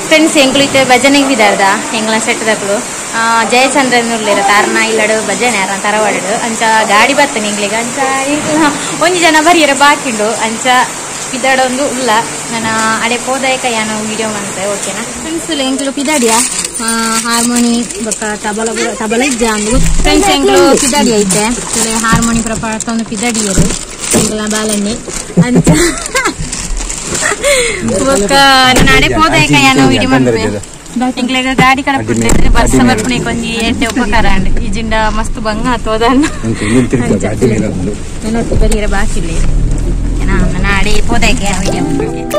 Friends ಎಂಕ್ಲು ಇತ್ತೆ ಭಜನೆಗೆ ಬಿದಾರ್ದ ಎಂಗ್ಲ set ದಕ್ಲು Jayachandran ಉಲ್ಲೇರ ತಾರನ ಇಲ್ಲಡು ಭಜನೆ ಯಾರ ತರವಾಡು ಅಂಚ ಗಾಡಿ ಬರ್ತನೆ ಎಂಗ್ಲಿಗೆ ಅಂಚ ಒಂಜಿ ಜನ ಬರಿಯರ ಬಾಕಿಂಡು ಅಂಚ ಪಿದಾಡೊಂದು ಉಲ್ಲ ನನ್ನ ಅಡೆ ಪೋದಾಯಕ ಯಾನು ವಿಡಿಯೋ ಮಂತೆ ಓಕೆನಾ ಫ್ರೆಂಡ್ಸ್ ಎಂಕ್ಲು ಪಿದಾಡಿಯ ಹಾರ್ಮೋನಿ ಬೊಕ್ಕ ತಬಲ ತಬಲ ಇಜ್ಜ ಫ್ರೆಂಡ್ಸ್ ಎಂಕ್ಲು ಪಿದಾಡಿ ಐತೆ ಹಾರ್ಮೋನಿ ಪ್ರಪಾತ ಪಿದಾಡಿಯರು ಎಂಕ್ಲ ಬಾಲನ್ನಿ ಅಂಚ ಬೊಕ್ಕ ನನ್ನ ಅಡೆ ಪೋದಾಯಕ ಯಾನು ವಿಡಿಯೋ ಮಂತೆ ಎಂಕ್ಲೆಗ್ ಗಾಡಿ ಕಡಪುಡ್ದು ಬರ್ಸ ಬರ್ಪುನೆ ಒಂಜಿ ಎಡ್ಡೆ ಉಪಕಾರ ಅಂಡ್ ಈ ಜಿಂಡ ಮಸ್ತ್ ಬಂಗ ಆತೋದನ್ನ ನನ್ನೊಟ್ಟು ಬರಿಯರ ಬಾಕಿಲ್ಲ ನನ್ನ ಅಡೆ ಪೋದಾಯಕ ವಿಡಿಯೋ ಮಂತೆ.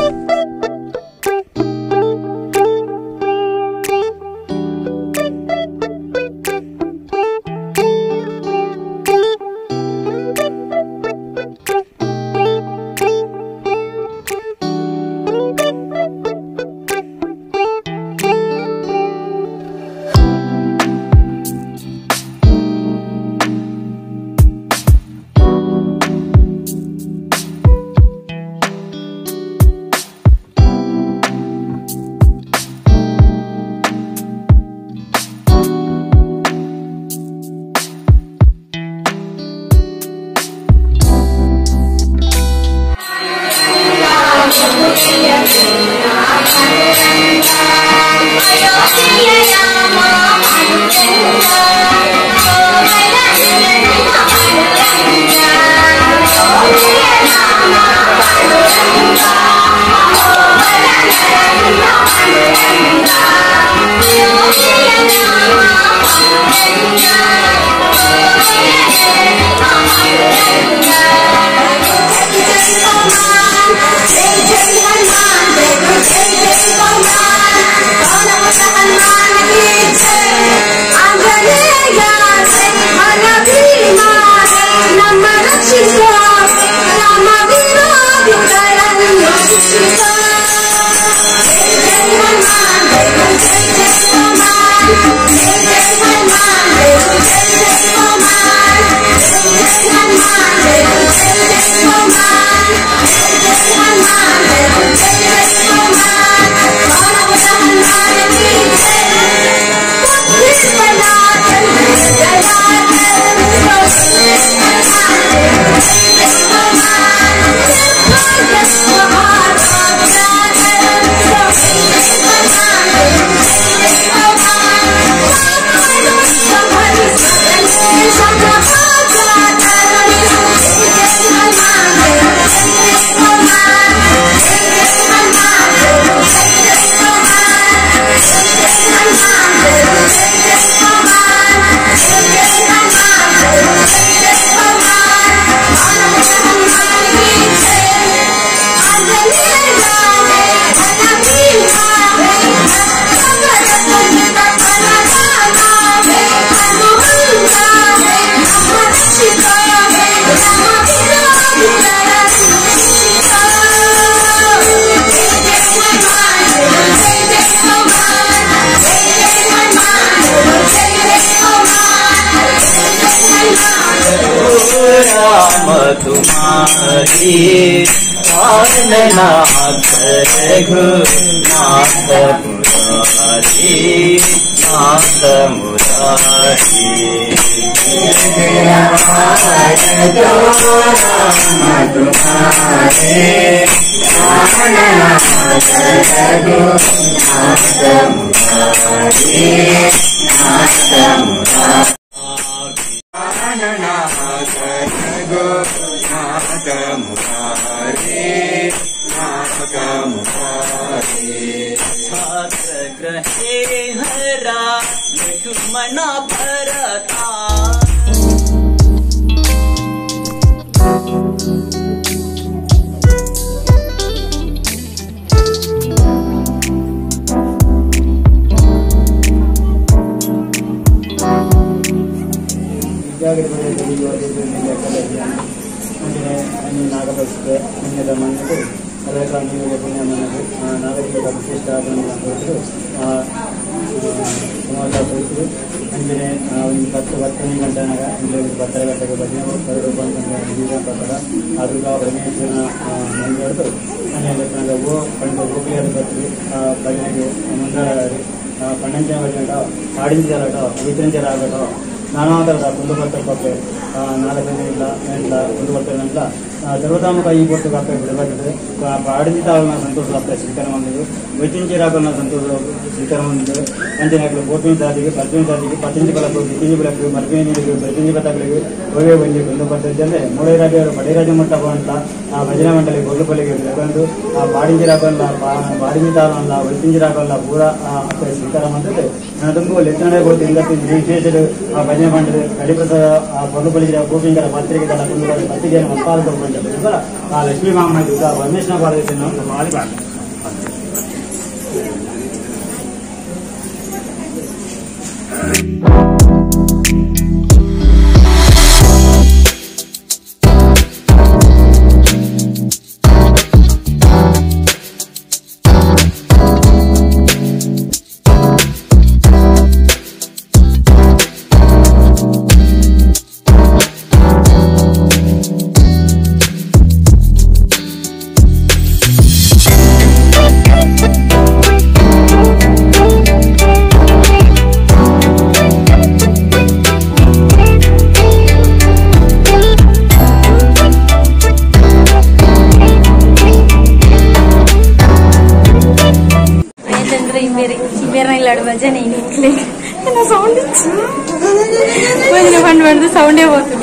राम तुम्हारी नाथ रघुनाथ मुरारी नाथ मुरारी राम तुम्हारे नाथ रघुनाथ मुरारी नाथ मुरारी रघुनाथ मुरारी नाथ मुरारी ग्रहे हरा लक्ष्मण भरता। ನಾಗಬಸ್ಗೆ ಮಣ್ಣದ ಮಣ್ಣು ಸರ್ವಕ್ರಾಂತಿ ಪುಣ್ಯಮನದು ನಾಗರಿಕ ವಿಶಿಷ್ಟ ಸಮಾಜ ಅಂಚನೆ ಒಂದು 10 10 ಗಂಟೆನಾಗ 10 ಗಂಟೆಗೆ ಭಜನೆ ಹೊರಡು ಬಂದ ಪ್ರಕಾರ ಆ ದುರ್ಗಾ ಪರಮೇಶ್ವರನ ಮಂದಿರದ್ದು ಅಂಚನೆ ಪಂಡ ಗೋಪಿಯಾದ ಬರ್ತದೆ ಭಜನೆಗೆ ಮುಂದಾಡಿ ಪಣ್ಣಂಚನ ಭಜನೆ ಆಡಿಂಚರಾಟ ವಿತರಿಂಚರಾಗಟ ನಾನಾ ಥರದ ಕುಂದು ಪಪ್ಪೆ 4 ಜನ ಇಲ್ಲ ಇಲ್ಲ ಕುಂದು ಬರ್ತೇನೆ ಸರ್ವತಾಮಕ ಈ ಪೊಟ್ಟು ಕಾಪೆ ಬಿಡಬಾರ್ದು ಪಾಡಿಂತಾವನ್ನ ಸಂತೋಷ ಸ್ವೀಕಾರ ಮಾಡಿದ್ರು ವೈತಿಂಚಿರಾಕನ್ನ ಸಂತೋಷ ಸ್ವೀಕಾರ ಮಾಡಿದ್ರು ಅಂಚನೆ ಗೋಪಿನ ಸಾಧಿಗೆ ಪರ್ಪಿನ ಸಾಧಿಗೆ ಪತ್ತಂಜಿ ಬಲಕು ಗಿತ್ತಿಂಜಿ ಬಲಕು ಮರ್ಪಿನ ನೀಡಿಗೆ ಬರಿತಿಂಜಿ ಬತ್ತಗಳಿಗೆ ಒಳ್ಳೆ ಬಂಜಿ ಕುಂದು ಬರ್ತದೆ ಮೂಳೆರಾಜರು ಬಡೆರಾಜ ಮಟ್ಟ ಅಂತ ಆ ಭಜನೆ ಮಂಡಳಿ ಗೋಲುಪಲ್ಲಿಗೆ ಬೆಳಕೊಂಡು ಆ ಪಾಡಿಂಜಿರಾಕಲ್ಲ ಪಾಡಿಂಜಿತಾವಲ್ಲ ವೈತಿಂಜಿರಾಕಲ್ಲ ಪೂರ ಸ್ವೀಕಾರ ಮಾಡ್ತದೆ ನನಗೂ ಲೆಕ್ಕನೆ ಗೊತ್ತು ವಿಶೇಷ ಆ ಭಜನೆ ಮಂಡಳಿ ಕಡಿಪ್ರಸಾದ ಆ ಪೊರ್ಲುಪಲ್ಲಿಗೆ ಗೋಪಿಂಗರ ಪತ್ರಿಕೆ ಕುಂದು ಪತ್ರಿಕೆಯನ್ನು ಮಪ್ಪಾಲ್ಕೊಂಡು ಆ ಲಕ್ಷ್ಮೀ ಮಾಮ ಪರಮೇಶ್ವರ ಭಾರತ ಮಾಡಿ ಭಜನೆ ಸೌಂಡ್ ಭಜನೆ ಪಂಡು ಪಂಡು ಸೌಂಡೇ ಹೋಗ್ತದೆ.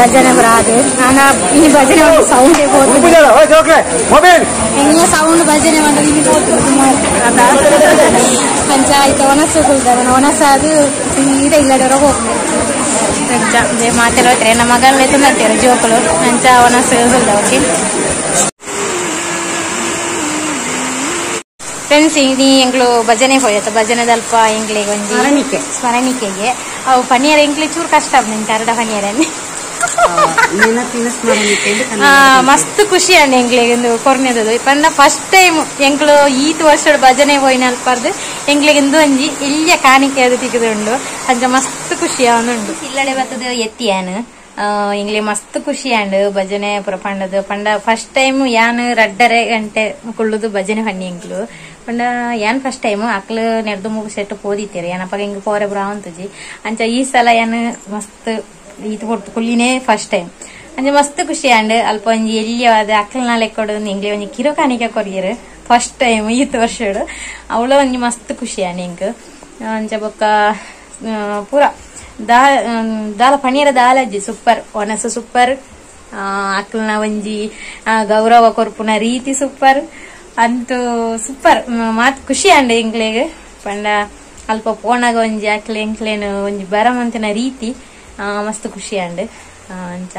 ಭಜನೆ ಬರಾದು ನಾನು ಈ ಭಜನೆ ಒಂದು ಸೌಂಡ್ ಹೆಂಗ ಸೌಂಡ್ ಭಜನೆ ಅಂಚ ಆಯ್ತು ಒಣಸು ಒಣಸ ಅದು ಸೀದಾ ಇಲ್ಲಡೋರ ಹೋಗ್ಬೇಕು ಅಂಚ ಮಾತೆಲ್ಲ ಹೋಗ್ತಾರೆ ನಮ್ಮ ಮಗಲ್ಲೇ ತುಂಬ್ತಾರೆ ಜೋಕುಲು ಅಂಚ ಒಣಸು ಓಕೆ ಫ್ರೆಂಡ್ಸ್. ಇಡೀ ಎಂಗ್ಳು ಭಜನೆ ಹೋಯ್ತು ಭಜನೆದಲ್ಪ ಎಂಗ್ಳಿಗೆ ಒಂಜಿ ಸ್ಮರಣಿಕೆಗೆ ಅವು ಪನಿಯರ್ ಎಂಕ್ಲೆ ಚೂರು ಕಷ್ಟ ನಿಂಗೆ ಅರಡ ಪನಿಯರನ್ನೇ ಮಸ್ತ್ ಖುಷಿ ಅಣ್ಣ ಎಂಗ್ಳಿಗೆ ಒಂದು ಕೊರ್ನೆದದು ಪಂಡ ಫಸ್ಟ್ ಟೈಮ್ ಎಂಕ್ಲು ಈತ್ ವರ್ಷ ಭಜನೆ ಹೋಯ್ನ ಅಲ್ಪಾರ್ದು ಎಂಗ್ಳಿಗೆ ಒಂದು ಒಂಜಿ ಎಲ್ಲಿಯ ಕಾಣಿಕೆ ಅದು ತಿಕ್ಕದುಂಡು ಅಂಚ ಮಸ್ತ್ ಖುಷಿ ಅವನುಂಡು ಇಲ್ಲಡೆ ಬರ್ತದ ಎತ್ತಿಯಾನು ಎಂಗ್ಲಿ ಮಸ್ತ್ ಖುಷಿ ಅಂಡ್ ಭಜನೆ ಪುರ ಪಂಡದು ಪಂಡ ಫಸ್ಟ್ ಟೈಮ್ ಯಾನ್ 2.5 ಗಂಟೆ ಕುಳ್ಳುದು ಭಜನೆ ಪಣ್ಣಿ ಎಂಕ್ಲು ಪಂಡ ಯಾನ್ ಫಸ್ಟ್ ಟೈಮ್ ಅಕ್ಲು ನೆಡ್ದು ಮೂಗು ಸೆಟ್ಟು ಪೋದಿತ್ತೀರಿ ಯಾನಪ್ಪ ಹಿಂಗ ಪೋರೆ ಬ್ರಾವಂತುಜಿ ಅಂಚ ಈ ಸಲ ಯಾನ್ ಮಸ್ತ್ ಈತ ಕೊಡ್ತು ಕುಳ್ಳಿನೇ ಫಸ್ಟ್ ಟೈಮ್ ಅಂಚ ಮಸ್ತ್ ಖುಷಿ ಅಂಡ್ ಅಲ್ಪ ಒಂಜಿ ಎಲ್ಲಿಯಾದ ಅಕ್ಲನ ಲೆಕ್ಕೊಡು ಎಂಗ್ಲಿ ಒಂಜಿ ಕಿರೋ ಕಾಣಿಕೆ ಕೊರಿಯರು ಫಸ್ಟ್ ಟೈಮ್ ಈತ ವರ್ಷಡು ಅವಳ ಒಂಜಿ ಮಸ್ತ್ ಖುಷಿ ಅಂಡ್ ಎಂಕ್ ಅಂಚ ಬೊಕ್ಕ ಪೂರ ದಾಲ ಪನೀರ ದಾಲಜ್ಜಿ ಸೂಪರ್ ಒಣಸು ಸೂಪರ್ ಅಕ್ಲನ ಒಂಜಿ ಗೌರವ ಕೊರ್ಪುನ ರೀತಿ ಸೂಪರ್ ಅಂತೂ ಸೂಪರ್ ಮಾತ್ ಖುಷಿ ಅಂಡ್ ಎಂಕ್ಲೆಗ್ ಪಂಡ ಅಲ್ಪ ಪೋಣಾಗ ಒಂಜಿ ಅಕ್ಲೆ ಎಂಕ್ಲೇನು ಒಂಜಿ ಬರಮಂತಿನ ರೀತಿ ಮಸ್ತ್ ಖುಷಿ ಅಂಡ್ ಅಂಚ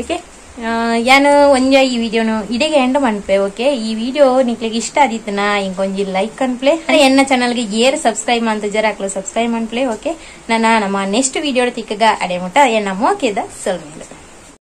ಓಕೆ. ಯಾನು ಒಂಜ ಈ ವಿಡಿಯೋನು ಇಡೆಗೆ ಎಂಡ್ ಮನ್ಪೆ ಓಕೆ. ಈ ವಿಡಿಯೋ ನಿಕ್ಲೆಗ್ ಇಷ್ಟ ಆದಿತ್ತನ ಇಂಕೊಂಜಿ ಲೈಕ್ ಅನ್ಪ್ಲೆ ಎನ್ನ ಚಾನಲ್ಗೆ ಏರ್ ಸಬ್ಸ್ಕ್ರೈಬ್ ಅಂತ ಜರ ಹಾಕ್ಲು ಸಬ್ಸ್ಕ್ರೈಬ್ ಅನ್ಪ್ಲೆ ಓಕೆ. ನನ್ನ ನಮ್ಮ ನೆಕ್ಸ್ಟ್ ವಿಡಿಯೋ ತಿಕ್ಕಗ ಅಡೆ ಮುಟ್ಟ ಎನ್ನ ಮೋಕೆದ ಸೊಲ್ಮೇಲೆ.